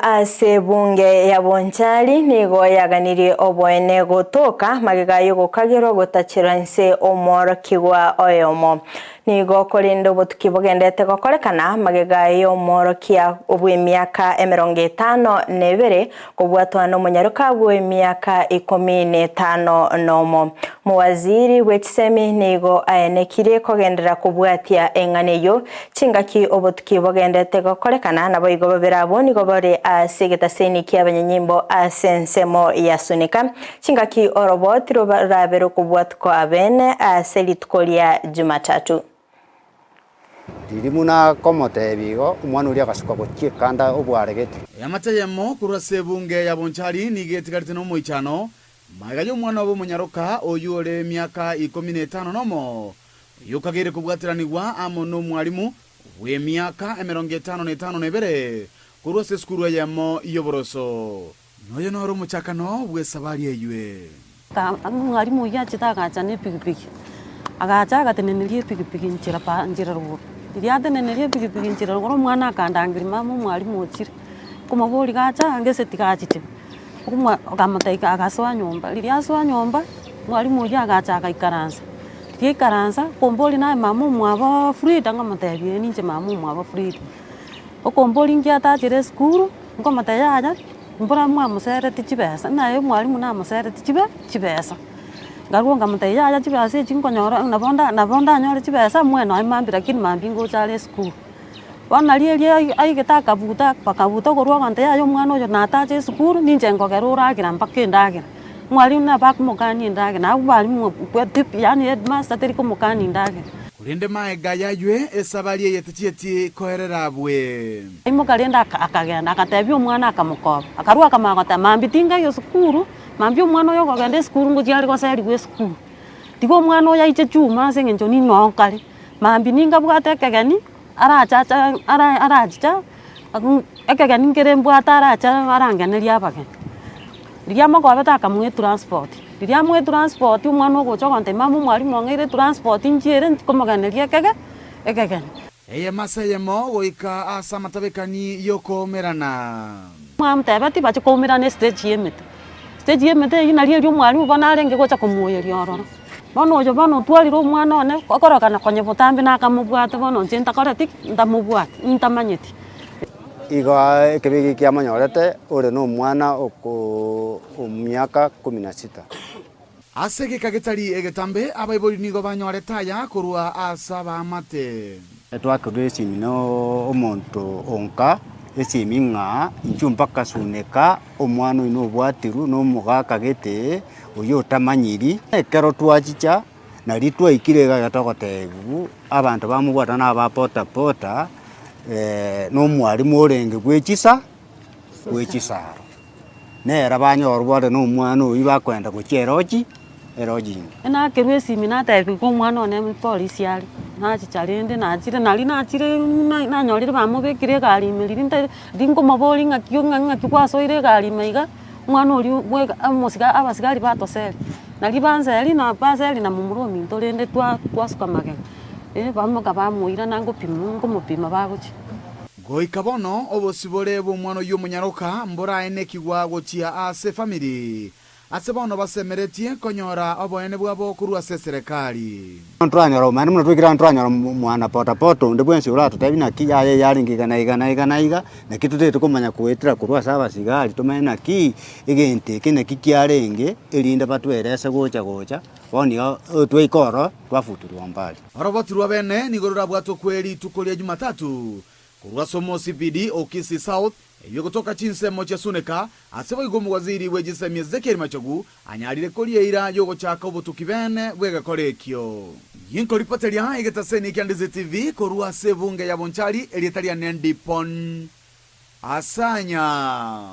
Korwa ase ebunge ya Bonchari nigo yaganirie oboene gotoka magega y'ogokagerwa gotacherwa inse omworokigwa oyomo. Nigo korende obotuki bogendete gokorekana magega y'omworokia bw'emiaka 52 kobwatwa nomonyaroka bw'emiaka 51. Mowaziri bwe chisemi nigo aenekirie kogenderera kobwatia eng'ana eyio Chingaki obotuki bogendete gokorekana, naboigo babere abwo nigo bare ase egetaseni ki'abanyanyimbo ase ensemo ya Sunika. Chingaki oroboti rorabe rokobwatwa abene ase rituko ria Jumatatu. Riria buna akomotebia igo, omwana oria agasuka gochia ekanda obwaregete. Eamate eyemo korwa ase ebunge ya Bonchari nigo etigarete nomoichano, magega y'omwana obo omonyaroka oyio ore emiaka 15 nomo, Oyio okageire kobwateranigwa amo nomwalimu bw'emiaka 55 na ebere korwa ase esukuru eyemo y'oboroso. Noyo noro omochakano bw'esabari eywe. Omwalimu oyio achete agacha na epikipiki, agacha agateneneria epikipiki nchera pa nchera rogoro. Riria ateneneria epikipiki nchera rogoro omwana akandangeria mama omwalimu ochire, nkomoboria gacha ange ase tigachiche, omwa akamotebia agasoa nyomba, riria asoa nyomba, omwalimu oyio agacha agaikaransa. Riaikaransa, okomboria naye mama omwabo Frida, nkomotebia ee ninche mama omwabo Frida. Okomboria inki atachire esukuru, nkomotebia yaya, mbora mwamosereti chibesa, naye omwalimu namosereti chibe chibesa. Nkarwa nkamotebia yaya chibesa echi nkonyora nabo nda nabo ndanyore chibesa moe nonye mambia lakini mambia ngocha are esukuru. Bono nari erio aigete akabuta bakabuta korwa ogontebia yaya omwana oyo natache esukuru, ninche nkogera oragera mpaka endagera. Mwalimu nabo akomokania endagera, na abwo barimu yaani headmaster teri komokania endagera. Korende maega y'aywe esabari eye tichieti koerera abwe. Aimoka rende akagenda, agatebia omwana akamokoba. Akarua akamanya goteba, mambia tingaiyo sukuru, mambia omwana oyo okogenda esukuru ngochia are goserigwa esukuru. Tiga omwana oyo aiche chuma ase eng'encho ning'o nkare, mambia ningabwate ekegeni, arachacha ara arachicha ekegeni nkere mbwate arache arangenerie abageni. Riria amokobete akamoa etransport, riria amoa etransport omwana ogocha ogontebia mama omwalimu ong'eire etransport nchiere nkomogeneria ekege ekegeni. Eyemo ase eyemo goika ase amatabekani y'okoumerana. Mwamotebetie bache koumerana estage y'emete, stage y'emete eyio nario erio omwalimu bono arenge gocha komoyeria ororo. Bono oyo bono otwarire omwana one, okorokana konya botambe nakamobwate bono inche ntakoreti ki? Ntamobwati, ntamanyeti. Igo ekebe eke kiamonyorete ore nomwana omiaka kumi na sita. Ase egeka getari egetambe abaibori nigo banyorete aya korwa ase abaamate. Twakerwa esimi na omonto onka esimi ng'a inchuo mpaka suneka omwana oino obwatirwe na omogaka gete oyio otamanyiri. Ekero twachicha nari twaikire iga iga togotebiwa abanto bamobwata na aba pota pota na omwalimu orenge bwe chisa bwe chisaro. Nere banyorwa bare na omwana oyio bakoenda gochia eroji elodging. Nakerwa esimi natebiwa omwana one polisi are, nachicha rende nachire nari nachire nanyorire bamobekire egari ime riria nte rinkomoboria ng'aki ng'aki gwasoire egari ime iga, omwana oria bweka omosika abasigari batoseri, nari banseri na banseri na momura ominto rende twa twasuka magega, bamoka bamoira nangopima nkomopima bagochia. Goika bono obosibore bw'omwana oyio omonyaroka mboraenekigwa gochia ase efamiri, ase bono basemeretie konyora oboene bwabo korwa ase eserekari. Ntoranyora omanyete buna twaikire aa ntoranyora mwana pota pota onde bwensi oratotebie naki yaya yarenge iga na iga na iga na iga, naki totagete komanya goetera korwa ase abasigari tomanye naki egento eke naki kiarenge erinde batwerese gocha gocha, bono iga twaika ororo twafutirwa mbari. Oroboti rwa bene nigo rorabwatwe kwe rituko ria Jumatatu korwa ase omo CPD o Kisii South, eyio egotoka chinsemo chia Suneka, ase boigo omowaziri bwe chisemi Ezekiel Machogu anyarire koria eira y'ogochaka obotuki bene bw'egekora ekio. Ginkoripoteria egetaseni kia Ndizi TV korwa ase ebunge ya Bonchari, erieta riane Ndipon Asanya.